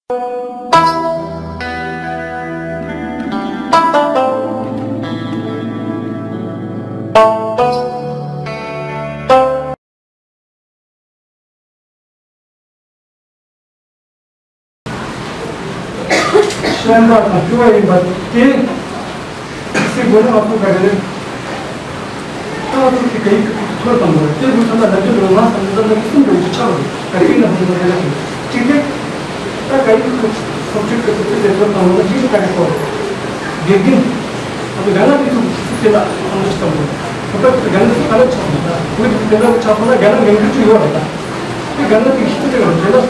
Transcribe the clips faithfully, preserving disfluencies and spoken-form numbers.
ཤན་པ་དང་སྤྲུལ་བ་ཡིན་པ་དེ། སྲིད་དགོས་ན་ང་ཚོ་ག་རེ་རེད། ད་ང་ཚོ་གི་སྐད་ཡིག་གི་ཐོར་དང་པོ་དེ་དགོས་ཙམ་ལ་ལབ་རྒྱུ་འདུག་ང་བསམ་གྱི་འདུག་གསུམ་དུ་ཡིག་ཆགས་འདུག་ག་རེ་ཡིན་ན་ཧ་གོ་ཐུབ་ན་གཅིག་དེ། ད་སྐད་ཡིག་གི་ཐོབ་ཆོད་ཀྱི་ཐོབ་ཆོད་དེ་ཐོར་དང་པོ་ན་གཅིག་ག་རེ་ཐོབ། དགེ་རྒན། ཨ་ཁུ་རྒན་ལགས་ཀྱི་ཐུགས་ཐུགས་རྗེ་ལ་ཨ་མ་ཞིག་དང་པོ། ཁོ་པ་ཁོ་རྒན་ལགས་ཀྱི་ཁ་ལག་ཆགས་འདུག་ད་ཁོ་ཡི་དེ་ལ་ཆགས་སོང་ན་རྒན་ལགས་ངན་སྐུལ་ཅིག་ཡོད་རེད་ད། དེ་རྒན་ལགས་ཀྱི་ཤི་ཚུལ་དེ་ལ་རྒན་ལགས་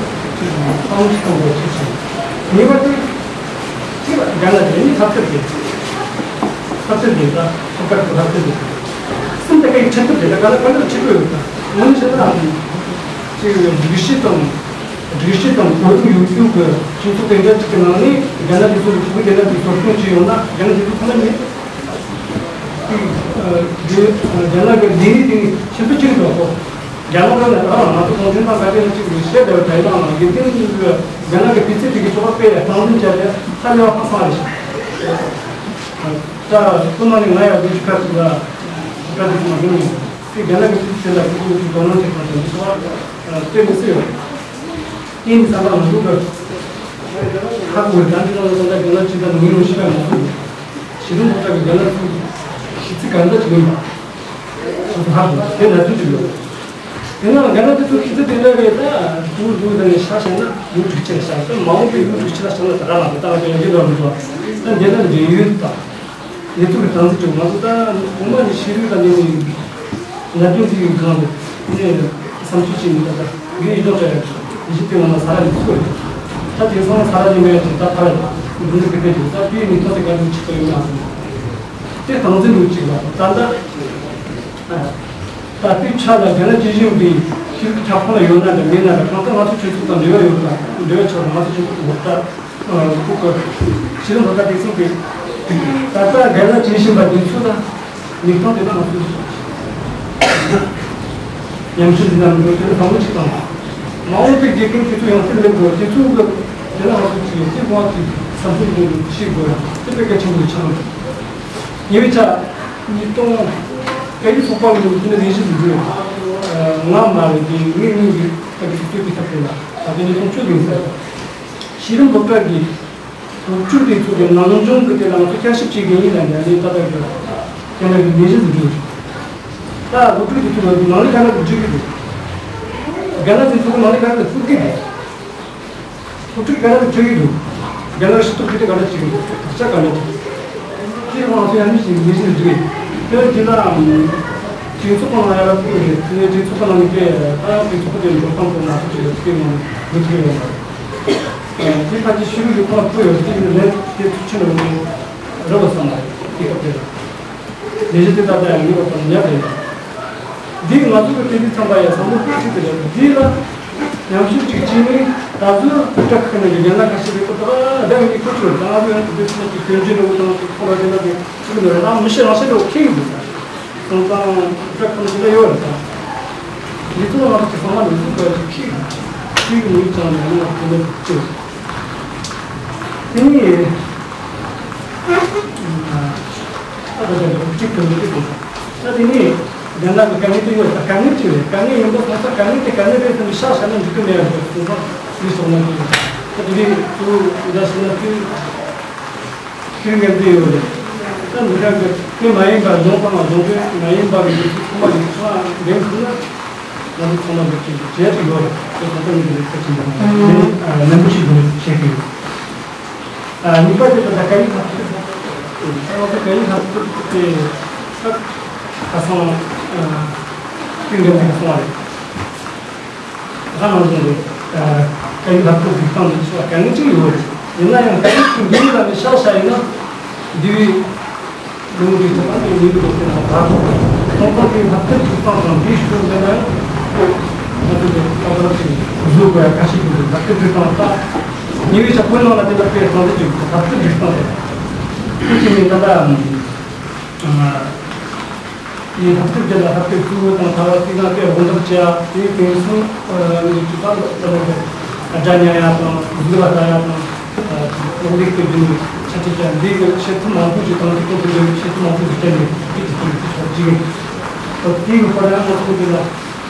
ཨ་མ་ཞིག་དང་པོ་ཆགས་སོང་། ངེས་པར་དུ། གཅིག་ལ་རྒན་ལགས་དེ་ནི་ཐབས་ཚད་དགོས། ཐབས་ཚད་དགོས་ད་ཐབས་ཀར་དུ་ཐབས་ཚད་དགོས། སེམས་ད་གའི་ཆེད་དུ་དེ་ད་ག་ལ་ག་ལ་ཆེད་དུ་ཡོད་ད། ངོ་ནི་བྱས་ན་ཅིག་སྒྲིག་གཞི་དང་། སྒྲིག་གཞི་དང་གོ་རིམ་ཡོད་རྒྱུ་གི་སྤྱི་ཚོགས་དེ་འདྲ་ཅིག་གི་ནང་ནས་རྒན་ལགས་དེ་ཚོ་གི་ཕྲུ་གུ་དེ་འདྲ་དེ་གསོ་སྐྱོང་བྱས་ཡོང་ན་རྒན་ལགས་དེ་ཚོ་ཁོ་ན་ནི། དེ་རྒན་ལགས་ཀྱི་ལས་རིགས་དེ་ནི་ཆེད་དུ་ཅིག་འགྲོ་གོ། རྒྱ་ནག་ལ་ནི་རང་ང་ཚོ་གུང་ཁྲན་ཏང་ག་དེ་ལ་ཅིག་བཤད་བསྡད་པ་དེ་ཡང་དགེ་རྒན་གྱི་རྒན་ལགས་ཀྱི་སྤུས་ཚད་དེ་གི་ཆོག་པ་དཔེ་སྟངས་འཛིན་བྱས་ཏེ་ཧ་ལས་པ་ཧ་སང་རེད་ཤག་ད་སྐུ་ན་ནི་ང་ཡང་དགུ་བཅུ་ཁ་ཅིག་ལ་ཁ་ཅིག་མ་གི་ནི་དེ་རྒན་ལགས་ཀྱི་སྤུས་ཚད་ལ་ཁོ་ཚོ་དོ་སྣང་བྱེད་པ་དང་འདི་ཚོ་བ་དཔེ་མི་སྲིད་ཡོད། དེ་ནི་ས་ལ་ང་ཚོ་གི་ཧ་གོ་བའི་དང་དེ་ཚོ་ལ་ད་ལྟ་རྒན་ལགས་ཅིག་དང་ངོས་ལེན་ཞིག་ཡང་མ་ཐུབ། ཞི་ལུང་ཐོག་ལྟ་བུའི་རྒན་ལགས་ཚོ་ཞི་ཚིག་ག་འདྲ་ཅིག་ཡིན་པ་ང་ཚོ་ཧ་གོ་དེ་ན་དུས་ཅིག་ཡོད། དེ་ནང་རྒན་ལགས་དེ་ཚོ་ཤི་ཚུལ་དེ་འདྲ་རེད་ད། དུ་དུ་དེ་ནས་ཤ་བྱས་ན་ཡུལ་དྲུག་ཅུ་ལ་བཞག་ད་མ་འོངས་པའི་ཡུལ་དྲུག་ཅུ་ལ་བཞག་ན་ད་ར་ལ་དེ་ལྟ་བ་དེ་ཡོང་གི་འདུག་མི་འདུག་ད་འདི་ལ་འབྲེལ་ཡོད་དང་། ཡུལ་དྲུག་གི་སྟངས་འཛིན་བྱུང་ང་ཚོ་ད་གོང་མ་ནས་ཤེས་རིག་དང་འབྲེལ་ནས་གནད་དོན་དེ་ཡོད་གང་དུ་ནས་བསམ་ཚུལ་བྱས་ནས་ད་ད་ངས་ཡིད་འཇོག་བྱ་ཡག་ཡིད་ཆེས་དེ་ང་ལ་ས་ར་ནས་ཚུགས་རེད། ད་དེང་སང་ས་ར་ནས་མེད་ཅིག་ད་ཕར་འདུག་འདུག་གི་དེ་ཅིག་ད་དེའི་ནུས་སྟོབས་དེ་ག་དུས་ཆགས་ཡོད་ན་དེ་སྟངས་འཛིན་འདུག་ཅིག་ལ་ད་ད། ད་ལྟའི་ཆ་ལ་རྒན་ལགས་ཇི་བཞིན་པའི་ཤེས་རིག་ཁྱབ་ཁོངས་ལ་ཡོད་ན་འདྲ་མེད་ན་འདྲ་གང་ལྟར་ང་ཚོ་སྤྱི་ཚོགས་དང་འབྲེལ་བ་ཡོད་པ་འབྲེལ་བ་ཆགས་པ་ང་ཚོ་སྤྱི་ཚོགས་འོག་ལྟ་ཁོ་གི་ཤེས་རིག་ལྷག་དཀར་སྟེགས་གསུམ་གྱི་ད་ལྟ་རྒན་ལགས་ཇི་བཞིན་པ་འདི་ཚོ་ལ་ཉིན་ཐོག་དེ་དག་ང་ཚོས་ཉམས་ཞིབ་འདི་ལ་འགྲོ་རྒྱུ་དང་པོ་གཅིག་དང་མ་འོངས་པའི་དགེ་རྒན་དེ་ཚོ་ཡང་སེ་ལེགས་དགོས་དེ་ཚོ་གི་དེ་ལ་ང་ཚོ་ཅིག་ཅིག་དབང་གིས་བསམ་ཚུལ་འདི་ཤེས་དགོས་ཡ་དེ་དཔེ་གལ་ཆེན་པོ་ཆགས་འདུག་ཉེ་བའི་ཆར། ཉིས་སྟོང་། སྐད་ཡིག་ཚོགས་པ་གི་ནང་དེ་ནས་ལས་གཞི་འཛུགས་དགོས། ང་མ་རེད་དེ་ངའི་སྔོན་གྱི་ད་གི་ཚོགས་གཙོས་དེ་ཐབས་བྱས་ལ་ད་དེ་ནས་དུང་ཕྱུར་ལྡན་ཟེར། ཤེས་རིག་སློབ་གྲྭ་གི་དུང་ཕྱུར་དེ་ཚོ་གི་ནང་སྦྱོང་གི་དེ་ལ་ང་ཚོ་བསྐྱར་ཞིབ་བྱེད་མཁན་ཡིན་ལ་ཡ་ནས་ད་ལྟ་གི་རྒན་ལགས་ཀྱི་ལས་གཞི་འཛུགས་དགོས། ད་སློབ་ཕྲུག་དེ་ཚོ་གི་ནང་ལས་ཀ་ལ་འཛུགས་ཀྱི་འདུག་རྒན་ལགས་དེ་ཚོ་གི་ནང་ལས་ཀ་ལ་བཙུགས་ཀྱི་འདུག་སློབ་ཕྲུག་ག་རེ་བྱེད་ཀྱི་འདུག་རྒན་ལགས་ཤེས་རྟོགས་ག་རེ་ག་རེ་བྱེད་ཀྱི་འདུག་བག་ཆགས་ག་རེ་འདུག་དེ་ང་ཚོ་ཡང་མི་ཞིག་ལས་གཞི་འདུག་དེ་དེ་ལ་གྲོས་ཚོགས་ཁང་ལ་ཡར་ལ་ཕུལ་རེད། དེ་ནས་གྲོས་ཚོགས་ཁང་ནང་གི་ད་གྲོས་ཚོགས་ཁང་དེ་འགྲོ་སྟངས་དེ་ང་ཚོ་ཅིག་ལ་ཚིག་ངོ་མི་ཐུབ་ཡོད་མ་རེད། དེ་ཕལ་ཆེར་ཤེས་རིག་ལས་ཁུངས་ལ་ཕུལ་ཡོད་རེད། དེ་ནས་ལན་དེ་ཚུགས་ཆེན་ལ་ཡོང་རེད་བསམ་མ་རེད། དེ་སྐབས་དེ་ལ། ལས་གཞི་དེ་ད་ལྟ་ཡང་ཡོད་པ་ཉག་རེད། འདི་ང་ཚོ་གི་དེ་འདི་ཚང་མ་ཡང་བསམ་བློ་གཏོང་ཐུབ་ཀྱི་རེད། འདི་ལ་ཉམས་ཞིབ་ཅིག་བྱས་ནས་ད་གཟོད་སློབ་གྲྭ་ཁག་ནང་གི་རྒན་ལགས་ཁ་ཤས་རེད་པ། ད་ལྟ་ཡང་མི་ཁོ་ཚོར་ད་ང་ཚོ་ཡང་དེ་འདྲ་ཅིག་སྐྱོན་བརྗོད་འདྲ་བོ་དང་ཁོ་ལ་དེ་འདྲ་དེ་ཚུགས་འདུག་རེད། ད་མི་ཤེས་རང་ཤེས་འདྲ་བོ་ཁེལ་གྱི་འདུག་ད་སོང་ཙང་སློབ་གྲྭ་ཁག་ནང་ཅིག་ལ་ཡོད་རེད། ད་འདི་ཚོ་ལ་ང་ཚོ་ཚང་མ་ནས་ཚུགས་དགོས་ཅིག་ཁེལ་གྱི་འདུག་ཁེལ་གྱི་མི་ཡོད་ཙང་ནས་ང་ཚོ་དེ་འདྲ་ཅིག་དེ་ནི། ད་དེ་ནས་རྒན་ལགས་ཀྱི་དཀའ་ངལ་དེ་ཡོད་ད། དཀའ་ངལ་ཅིག་རེད། དཀའ་ངལ་ཡིན་པ་སོང་ཙང་དཀའ་ངལ་དེ་དཀའ་ངལ་རེད་ཟེར་ནས་ཤག་བཞག་ན་འགྲིག་གི་མེད་པ་སོང་ཙང་མི་སོང་ན་དེ་ད་དེ་རིང་ཚུར་འདྲ་ཞིག་ན་དུས་ཤིང་ངན་དེ་ཡོད་རེད། ད་འདི་ག་གི་དེ་མ་ཡིན་པ་གཞུང་དང་གཞུང་འབྲེལ་མ་ཡིན་པ་གི་འདི་ཚོ་ཚང་མ་ཡིན་ཚང་འདེམས་ཐུབ་ན་ང་ཚོ་ཚང་མ་འདི་ཚོ་བྱེད་ཀྱི་ཡོད་རེད། དེ་ཚོ་ཚང་མ་འདི་རེད་ཁ་ཆེན་པོ་ནན་པོ་ཞིག་འདི་བྱེད་ཀྱི་ཡོད། ཨ། གཉིས་པ་དེ་ད་ལྟ་སྐད་ཡིག་ལྷག་ཐུབ། ད་ང་ཚོ་སྐད་ཡིག་ལྷག་ཐུབ་དེ་ད་ཁ་སང་ཨ་སྐྱིད་འདྲ་མི་སོང་བ་རེད། ད་ནང་བཞིན་རེད། སྐད་ཡིག་ལྷག་ཐུབ་སྒྲིག་སྟངས་འདི་ཚོ་ལ་དཀའ་ངལ་ཅིག་ཡོད་རེད། ཡིན་ན་ཡང་སྐད་ཡིག་གི་འདི་ལ་ནི་ཤག་ཤག་ཡིན་ན་འདི་བའི་ལུང་འདྲེན་བྱེད་སྟངས་དེ་ཡིན་འདུག་ཟེར་ན་ད་ཐོག་ཁོང་ཚོ་དེའི་ལྷག་ཐུབ་སྒྲིག་སྟངས་དང་འདིའི་ཤུགས་འདི་ན་ཡང་ང་ཚོ་གི་ལྟ་བར་ཅིག་བཟོ་དགོས་ཡ་ཁ་ཤས་ཀྱི་འདུག་ལྷག་ཐུབ་སྒྲིག་སྟངས་ད་ཉེ་བའི་ཆ་བོད་ནང་ལ་དེ་ལ་དཔེ་གང་དུ་ཅིག་ལྷག་ཐུབ་སྒྲིག་སྟངས་དེ་དེ་ཅི་ནས་ད་ལྟ་ཡི་ལྷག་ཐུབ་དེ་ལ་ལྷག་ཐུབ་གཙོ་བོ་དང་ཐ་བ་དེ་ན་དཔེ་དབང་དུ་བྱ་དེའི་དེང་སང་ནི་ཅི་ལྟར་ལ་ལ་ལ་ སྒྲ་ཉར་ཡག་དང་གཟུགས་ལ་ལྟ་ཡག་དང་། གློག་ལུག་གི་རྒྱུ་ནི་ཆ་ཆེ་ཆ་འདི་གི་ཆེད་དུ་མང་པོ་ཞིག་དང་དེ་ཀུན་དུ་འདི་ཆེད་དུ་མང་པོ་ཞིག་སྤྲད་ནས་དེ་དེ་དེ་དེ་ཆོག་ཅིག་ཡིན། དེའི་སྐོར་ལ་ང་ཚོ་འདི་ལ་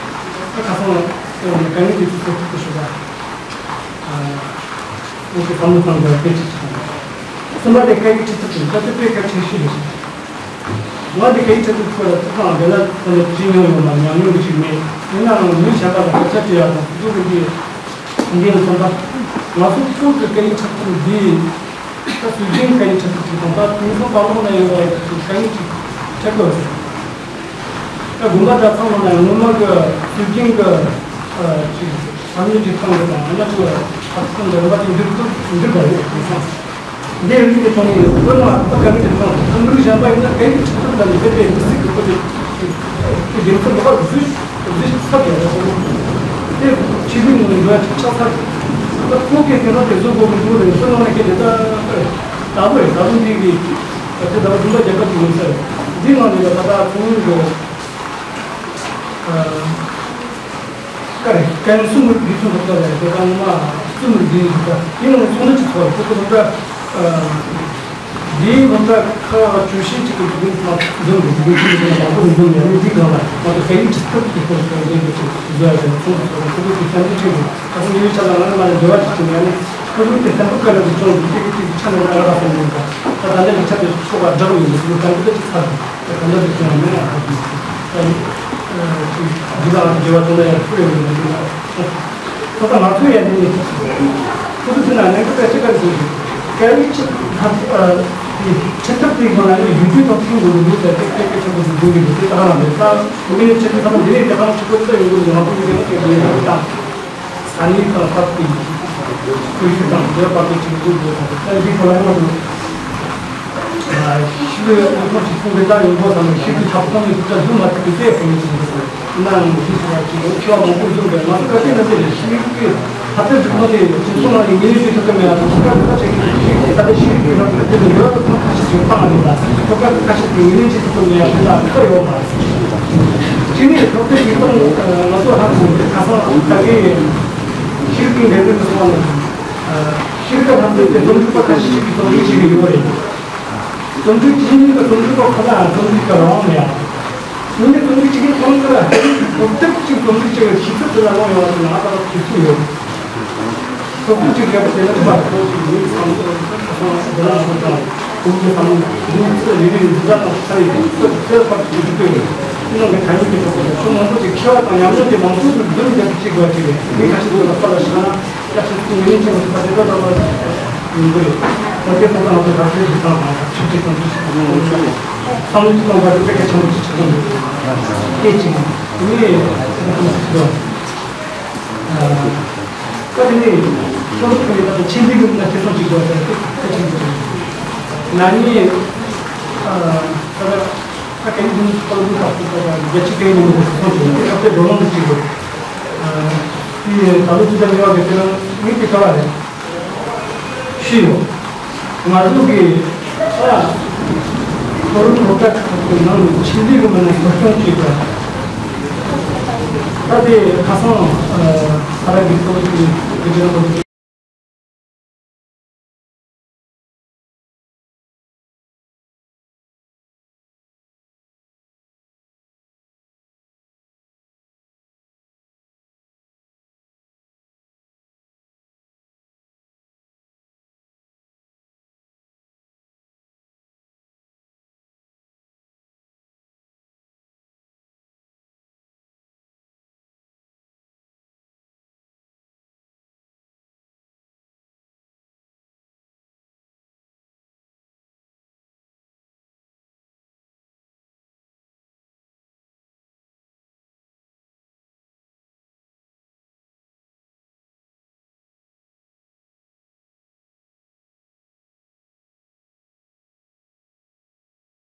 ཁ་སང་དཀའ་ངལ་དེ་ཚོ་ཐུག་ཐུག་ཞུ་བ། ང་ཚོ་བསམ་བློ་བཏང་དགོས་སྐད་ཆ་ཅིག་དང་། གསུམ་པ་དེ་སྐད་ཡིག་ཁྲིད་ཐུབ་ཀྱི་ད་དེ་དཔེ་གལ་ཆེ་ཤོས་རེད། ང་འདི་སྐད་ཡིག་ཁྲིད་ཐུབ་ཁོ་ལ་ཐུག་ཐང་དེ་ལ་དེ་ལ་བྲིས་མྱོང་ཡོད་མ་ཉམས་མྱོང་གི་ཅིག་མེད། ཡིན་ནའང་མི་གཞན་པ་ལ་སྐད་ཆ་དྲི་ཡག་དང་དེ་ཚོ་གི་འདི་འདི་ཡིན་སོང་ད། ང་ཚོ་ཁོང་གི་སྐད་ཡིག་ཁྲིད་ཐུབ་འདི་ད་སྲོལ་རྒྱུན་སྐད་ཡིག་ཁྲིད་ཐུབ་ཅིག་དང་ད་དེང་སང་བར་ལོག་ན་ཡོད་པ་ཡིན་ད་ཅིག་སྐད་ཡིག་ཅིག་ཁྲིད་དགོས་ཟེར། ད་དགོན་པ་གྲྭ་ཚང་ནང་ན་སྔོན་མ་གི་སྲོལ་རྒྱུན་གི་ཨ་ཅིག་བསམ་ཡས་ཀྱི་ཁང་གི་དང་ཨ་ན་ཅིག་ལ་ཁ་ཚང་གི་རིམ་པ་ཅིག་འགྲིག་ཐུབ་འགྲིག་པ་རེད་དེང་སང་། འདི་རིགས་ཀྱི་ཐོག་ནས་དཔེར་ན་ཨ་ཕ་དགའ་མི་དེ་ཚང་ཁམས་རིགས་གཞན་པ་ཡིན་ན་སྐད་ཡིག་ཁྲིད་ཐབས་ལ་ནི་དཔེ་དཔེ་མི་སྲིད་ཀྱི་ཁོ་ཚོས་དེ་རྒྱུ་མཚན་འདི་ག་བཟོས་བཟོས་ཚར་ཡོད་རེད་ཁོ་ཚོ། དེ་ཕྱི་ལུགས་ནང་འགྲོ་ཡ་ཆགས་ཚར། ད་ཁོ་སྐད་དེ་ན་དེ་བཟོ་དགོས་ཀྱི་འདུག་རེད། བཟོ་གནང་ན་སྐད་དེ་ད་ད་བོ་རེད། ད་བོ་འདི་གི་དེ་ད་བོ་དུམ་པ་རྒྱལ་ཁབ་ཅིག་ཡིན་ས་རེད། འདི་ནང་ནས་ད་ད་ཁོང་གི་ཨ། ཀ་རེ་ཀན་སུམ་རིག་ཚོགས་ཚོགས་ལ་དེ་དང་མ་སུམ་རིག་ཚོགས་ཡིན་ནོ་ཚོགས་འདུ་ཅིག་ཚོགས་ཚོགས་ཚོགས་འདུ། འདིའི་སློབ་གྲྭ་ཁག་བཅུ་བཞི་ཅིག་གི་འཛུགས་སྐྲུན་ཚོགས་འཛོམས་ཀྱི་འཛུགས་སྐྲུན་བྱས་ནས་མང་པོ་འཛོམས་ནས་འདི་སྒང་ལ་མ་གཏོགས་སྐད་ཡིག་ཁྲིད་ཐབས་ཀྱི་སྐོར་སྐོར་འདི་འདི་ཚོགས་འདུ་བཟོ་ཡ་དང་ཚོགས་འདུ་ཚོགས་འདུ་ཚོགས་འདུ་དེ་ཚོགས་འདུ་ཁྲིད་དགོས། ཁ་སང་ཉིན་ཆ་ལ་ང་མ་ནས་འབྲེལ་བ་ཅིག་བྱས་ནས་ཁོ་ཚོ་དེ་བརྟན་པོ་དཀའ་ལས་ཀྱི་ཅོང་འདི་ཅིག་ཅིག་ཆ་ནས་ང་ར་བསམ་ཡོད་ཀྱང་ད་ད་ལྟ་ལས་ཆ་དེ་ཚོགས་པ་བསྒྲགས་ཡོད་མི་འདུག་བརྟན་པོ་དེ་ཅིག་ཚར་འདུག་ད་ལྟ་དེ་ཅང་མེད་ཡང་ཧ་གི་ད་ཡིན་ཅིག་འདི་དང་འབྲེལ་བ་གཏོང་ན་ཡང་ཁུར་ཡོད་མི་འདུག་ད་ད་ང་ཚོ་ཡང་འདི་ནས་ཁོ་ཚོ་ཚོ་ན་ནང་གི་སྐད་ཆ་ག་རེ་ཟེར་གི་སྐད་ཡིག་ཅིག་ད་ཁྲིད་ཐབས་དེ་སྒང་ལ་ནི་ཡུལ་དུས་དང་མཐུན་དགོས་ཀྱི་འདུག་ཟེར་ཏེ་སྐད་ཆ་ག་ཚོད་འདུག་གི་འདུག་དེ་ད་ག་རང་རེད། ད་མི་ནི་ཆེད་དུ་ཚང་མ་འདི་ནས་དེ་གང་ཆུ་ཁོལ་ད་ཡོང་གི་འདུག་ང་ཚོ་མི་དེ་ནས་སྐད་ཆ་ད། ས་གནས་དང་སྟབས་བདེ་ཡིན། ཀུན་སྤྱོད་དང་འབྲེལ་བ་དེ་ཆེད་དུ་དགོས་དང་ད་འདི་ཁོ་ན་ཡོང་དུ། ཤི་ལུས་ཨ་ཁོང་ཞིག་ཁོང་གི་ལྟ་ཡོང་སྒོ་དང་ཤི་ལུས་ཁྱབ་ཁོང་གི་ཐུགས་ཀ་རྫུན་མ་ཐུབ་པའི་དཔེ་ཁོང་གི་ཐུགས་ཀ་ན་ཡང་ཤི་ཤི་བ་ཅིག་ཡོང་ཁྱོད་མང་པོ་བཟུང་བའི་ང་ཚོ་བཀའ་བསྟན་ན་དེ་རེད། ཤི་ལུས་ཀྱི་ཧ་ཚད་འགྲིག་མ་དེ་ཁྱིམ་ཚང་ནང་ནས་ངེས་ཤེས་ཐུབ་ཀ་མེད་ཡང་ཐུགས་ཀ་ཐུགས་ཀ་ཆེ་གི་ཤི་ལུས་ཀྱི་ད་ལྟ་ཤི་ལུས་ཀྱི་རང་གི་དེ་ལས་ཡོད་ཐུགས་ཁ་ཤས་ཤིག་བཏང་ནས་ད་ཐུགས་ཀ་ཐུགས་ཁ་ཤས་ཀྱི་ངེས་ཤེས་ཐུབ་ཀ་མེད་ཡང་དེ་ལ་ཐུགས་ཀ་ཡོད་མ་རེད། གཅིག་ནས་སློབ་དེབ་ཀྱི་སྟེང་ང་ཚོ་ཧ་གོ་ཁ་སང་ད་གིན་ཤེས་རིག་པའི་འགན་འཛིན་གྱི་ཚོགས་ནང་ཤེས་རིག་པ་ལྷན་ཚོགས་ཀྱི་རྩོམ་སྒྲིག་པ་ཁ་ཤས་ཤིག་གིས་རྩོམ་སྒྲིག་བྱེད་ཀྱི་ཡོད་རེད། རྩོམ་སྒྲིག་བྱེད་མཁན་གྱི་རྩོམ་སྒྲིག་པ་ཁོ་ན་རྩོམ་སྒྲིག་གི་རང་དབང་མེད་ཡ། ཡིན་ནའི་རྩོམ་སྒྲིག་བྱེད་མཁན་ཁོ་ན་ཚོ་ལ་སློབ་དེབ་ཅིག་རྩོམ་སྒྲིག་བྱེད་པའི་ཤེས་ཚད་དེ་ལ་ལོང་ཡོང་བ་དེ་ང་ལྟ་བུ་དུས་ཚོད་ཡོད། སློབ་ཕྲུག་ཅིག་ཡོད་པ་དེ་ནི་མ་གཏོགས་ཅིག་མི་ཚང་མ་ཁ་སང་དེ་ལ་ཧང་སང་ཁོང་གི་བསམ་བློ་འདི་ཚོ་རེ་རེ་ནས་འཛིན་གྲྭ་དང་ས་ཡི་ཚོ་དེ་ལ་ཕར་ཚུར་འགྲོ་ཡོད། ཁྱོད་རང་གི་ད་ཡིན་གྱི་ཐོག་ཏུ་ཁྱོད་མང་པོ་ཅིག་མཁས་པ་དང་ཉམས་མྱོང་དེ་མང་པོ་ཅིག་འདོན་བསྡད་པ་ཅིག་དགོས་ཅིག་རེད། མི་ཁ་ཤས་ཚོ་ལ་ཁ་ལ་ཞེ་ན་ཁ་ཤས་ཚོ་ངོས་ལེན་བྱེད་མི་ཐུབ་པ་དེ་འདྲ་འདྲ་བ་ཡིན་གྱི་རེད། ད་དེ་ཐོག་ཏུ་ང་ཚོ་ད་ལྟའི་གཞི་རྐང་དང་ཆུ་ཚོད་ཐམས་ཅད་ཅིག་བསམ་བློ་ཅིག་གཏོང་དགོས་དེ་དཔེ་གལ་ཆེན་པོ་ཅིག་ཆགས་ཀྱི་འདུག་སྐད་ཅིག་ངས་ད་དེ་ནས་ཁྱོད་ཚོ་ལས་ད་ཆེད་ལས་ཀྱི་ན་ཁྱེད་ཚོ་ཅིག་དགོས་ཟེར་ཏེ་ཁྱེད་ཚོ་ཅིག་ན་ནི་ད་ད་ཁ་ཀེ་ནི་ཁོ་ལ་ཁ་ཁ་རྒྱ་ཆེ་ཀེ་ནི་མི་ཁོ་ཚོ་ཅིག་ཁྱེད་ཚོ་དགོས་ལོང་ཅིག་དགོས། དེ་ད་ལོ་ཅི་ད་ཉེ་བ་གི་དེ་ན་ངས་དེ་ག་བ་རེད། ཤེས་ཡོད། ང་ཚོ་གི་ཨ་ཁོ་རང་སློབ་གྲྭ་ཁག་གི་ནང་ནས་ཆེད་ལས་ཀྱི་མི་སྣ་གསོ་སྐྱོང་བྱེད་པ། ད་དེ་ཁ་སང་ཨ་ས་ར་གི་ཁོ་རང་གི་གི་ཅི་ར་ཁོ་རང་གི